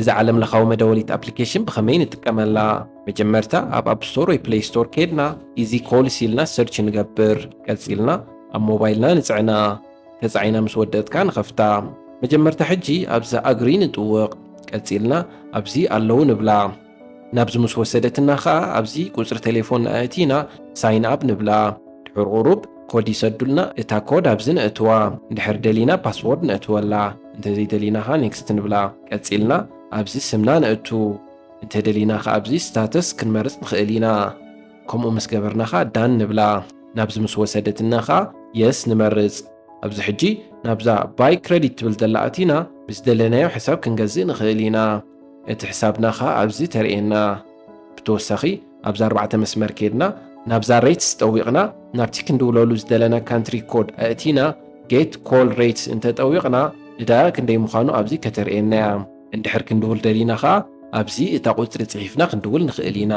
እዛ ዓለም ለኻዊ መደወሊት ኣፕሊኬሽን ብኸመይ ንጥቀመላ? መጀመርታ ኣብ ኣፕ ስቶር ወይ ፕሌይ ስቶር ከድና ኢዚ ኮልስ ኢልና ሰርች ንገብር። ቀጺልና ኣብ ሞባይልና ንጽዕና። ተጻዒና ምስ ወደእትካ ንኸፍታ። መጀመርታ ሕጂ ኣብዛ ኣግሪ ንጥውቕ። ቀጺልና ኣብዚ ኣለዉ ንብላ። ናብዚ ምስ ወሰደትና ኸኣ ኣብዚ ቁጽሪ ቴሌፎን ኣእቲና ሳይን ኣፕ ንብላ። ድሕር ቁሩብ ኮድ ይሰዱልና። እታ ኮድ ኣብዚ ነእትዋ። እንድሕር ደሊና ፓስዎርድ ነእትወላ። እንተዘይደሊና ኸኣ ኔክስት ንብላ። ቀጺልና ኣብዚ ስምና ነእቱ። እንተደሊና ኸኣ ኣብዚ ስታተስ ክንመርጽ ንኽእል ኢና። ከምኡ ምስ ገበርና ኸኣ ዳን ንብላ። ናብዚ ምስ ወሰደትና ኸኣ የስ ንመርጽ። ኣብዚ ሕጂ ናብዛ ባይ ክረዲት ትብል ዘላ ኣቲና ብዝደለናዮ ሕሳብ ክንገዝእ ንኽእል ኢና። እቲ ሕሳብና ኸኣ ኣብዚ ተርእየና። ብተወሳኺ ኣብዚ ኣርባዕተ መስመር ከድና ናብዛ ሬትስ ጠዊቕና ናብቲ ክንድውለሉ ዝደለና ካንትሪ ኮድ ኣእቲና ጌት ኮል ሬትስ እንተጠዊቕና እዳ ክንደይ ምዃኑ ኣብዚ ከተርእየና እያ። እንድሕር ክንድውል ደሊና ኸኣ ኣብዚ እታ ቁጽሪ ጽሒፍና ክንድውል ንኽእል ኢና።